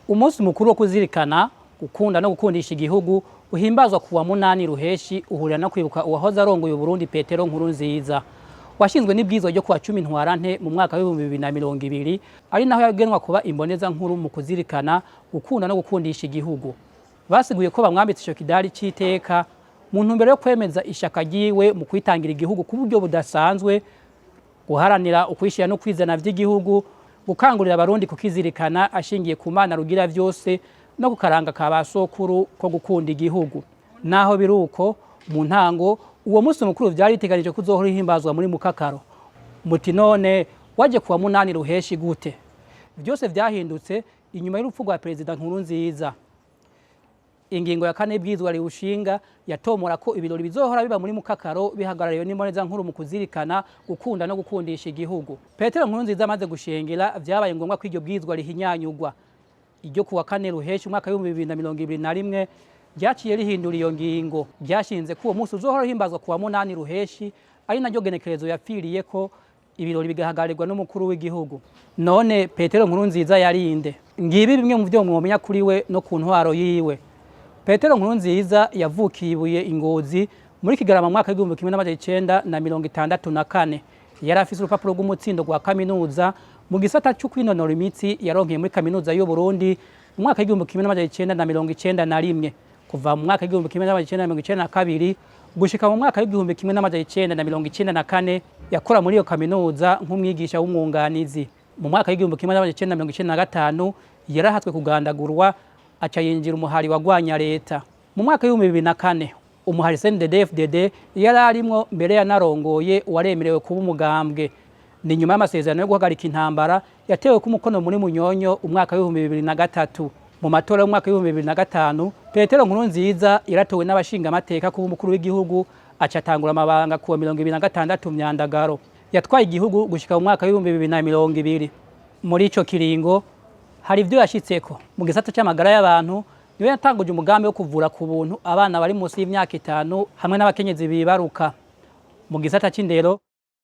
Umunsi mukuru wo kuzirikana gukunda no gukundisha igihugu uhimbazwa kuwa 8 Ruheshi uhurira no kwibuka uwahoze arongoye Uburundi Petero Nkurunziza. Washinzwe n'ibwirizwa ryo kuwa 10 Ntwarante mu mwaka w'2020, ari naho yagenwa kuba imboneza nkuru mu kuzirikana gukunda no gukundisha igihugu. Basiguye ko bamwambitse ico kidari c'iteka mu ntumbero yo kwemeza ishaka ryiwe mu kwitangira igihugu ku buryo budasanzwe, guharanira ukwishira no kwizana vy'igihugu, gukangurira Abarundi kukizirikana ashingiye ku Mana rugira vyose no kukaranga ka basokuru ko gukunda igihugu. Naho biruko mu ntango uwo munsi mukuru vyari biteganijwe kuzohora uhimbazwa muri Mukakaro. Muti none waje kuwa 8 Ruheshi gute? Vyose vyahindutse inyuma y'urupfu rwa Perezida Nkurunziza. Ingingo ya 4 y'ibwirizwa riwushinga yatomora ko ibirori bizohora biba muri Mukakaro bihagarariwe n'imboneza nkuru mu kuzirikana gukunda no gukundisha igihugu. Petero Nkurunziza amaze gushengera, vyabaye ngombwa ko iryo bwirizwa rihinyanyurwa. Iryo kuwa 4 Ruheshi umwaka w'ibihumbi bibiri na mirongo ibiri na rimwe ryaciye rihindura iyo ngingo, ryashinze ko uwo munsi uzohora uhimbazwa kuwa 8 Ruheshi, ari naryo genekerezo yapfiriyeko, ibirori bigahagarirwa n'umukuru w'igihugu. None Petero Nkurunziza yarinde? Ngibi bimwe mu vyo mwomenya kuri we no ku ntwaro yiwe. Petero Nkurunziza yavukiye Ibuye Ingozi muri Kigarama mu mwaka w'igihumbi kimwe n'amajana icenda na mirongo itandatu na kane. Yari afise urupapuro rw'umutsindo rwa kaminuza mu gisata co kwinonora imitsi yaronkeye muri kaminuza y'u Burundi mu mwaka w'igihumbi kimwe n'amajana icenda na mirongo icenda na rimwe. Kuva mu mwaka w'igihumbi kimwe n'amajana icenda na mirongo icenda na kabiri gushika mu mwaka w'igihumbi kimwe n'amajana icenda na mirongo icenda na kane yakora muri iyo kaminuza nk'umwigisha w'umwunganizi. Mu mwaka w'igihumbi kimwe n'amajana icenda na mirongo icenda na gatanu yarahatswe kugandagurwa, aca yinjira umuhari wagwanya leta. Mu mwaka w'ibihumbi bibiri na kane umuhari CNDD-FDD yari arimwo mbere yanarongoye waremerewe kuba umugambwe. Ni nyuma y'amasezerano yo guhagarika intambara yatewe ku mukono muri Munyonyo umwaka w'ibihumbi bibiri na gatatu. Mu matora y'umwaka w'ibihumbi bibiri na gatanu Petero Nkurunziza yaratowe n'abashingamateka kuba umukuru w'igihugu, aca atangura amabanga kuwa 26 Myandagaro. Yatwaye igihugu gushika mu mwaka w'ibihumbi bibiri na mirongo ibiri. Muri ico kiringo hari ivyo yashitseko mu gisata c'amagara y'abantu. Niwe yatanguje umugambi wo kuvura ku buntu abana bari munsi y'imyaka 5 hamwe n'abakenyezi bibaruka. Mu gisata c'indero,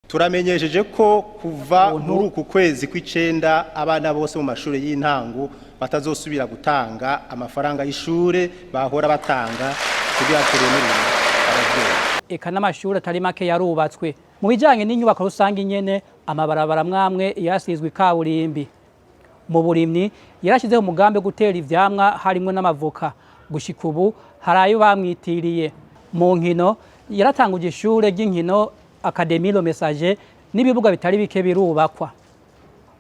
turamenyesheje ko kuva muri uku kwezi kw'icenda abana bose mu mashuri y'intango batazosubira gutanga amafaranga y'ishure bahora batanga kugira turemerere abavyeyi. Eka n'amashuri atari make yarubatswe. Mu bijanye n'inyubako rusange nyene, amabarabara mwamwe yasizwe ikaburimbi. Mu burimyi yarashyizeho umugambi wo gutera ivyamwa harimwo n'amavoka, gushika ubu hari ayo bamwitiriye. Mu nkino yaratanguje ishure ry'inkino Académie Le Messager, n'ibibuga bitari bike birubakwa.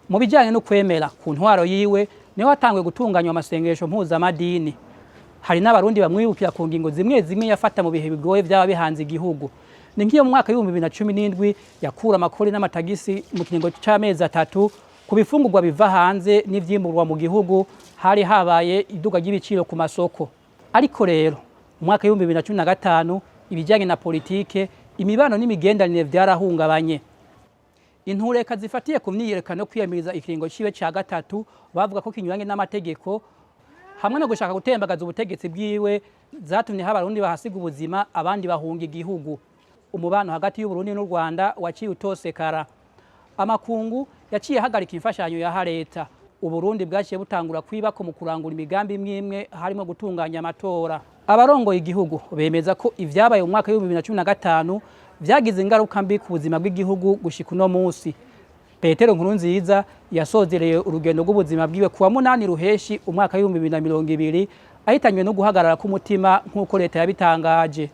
Mu bijanye no kwemera, ku ntwaro yiwe niho hatanguye gutunganywa amasengesho mpuzamadini. Hari n'Abarundi bamwibukira ku ngingo zimwe zimwe yafata mu bihe bigoye vyaba bihanze igihugu. Ni nk'iyo mu mwaka w'ibihumbi bibiri na cumi n'indwi yakura amakori n'amatagisi mu kiringo c'amezi 3 ku bifungurwa biva hanze n'ivyiimburwa mu gihugu, hari habaye iduga ry'ibiciro ku masoko. Ariko rero mu mwaka w'ibihumbi bibiri na cumi na gatanu ibijyanye na politike, imibano n'imigenderanire vyarahungabanye. Intureka zifatiye ku myiyerekano yo kwiyamiriza ikiringo ciwe ca gatatu bavuga ko kinyuranye n'amategeko hamwe no gushaka gutembagaza ubutegetsi bwiwe, zatumye haba Abarundi bahasiga ubuzima, abandi bahunga igihugu. Umubano hagati y'Uburundi n'u Rwanda waciye utosekara. Amakungu yaciye ahagarika imfashanyo yaha leta. Uburundi bwaciye butangura kwibako mu kurangura imigambi imwe imwe, harimo gutunganya amatora. Abarongoye igihugu bemeza ko ivyabaye mu mwaka w'ibihumbi bibiri na cumi na gatanu vyagize ingaruka mbi ku buzima bw'igihugu gushika uno munsi. Petero Nkurunziza yasozereye urugendo rw'ubuzima bwiwe kuwa 8 Ruheshi umwaka w'ibihumbi bibiri na mirongo ibiri, ahitanywe no guhagarara k'umutima nk'uko leta yabitangaje.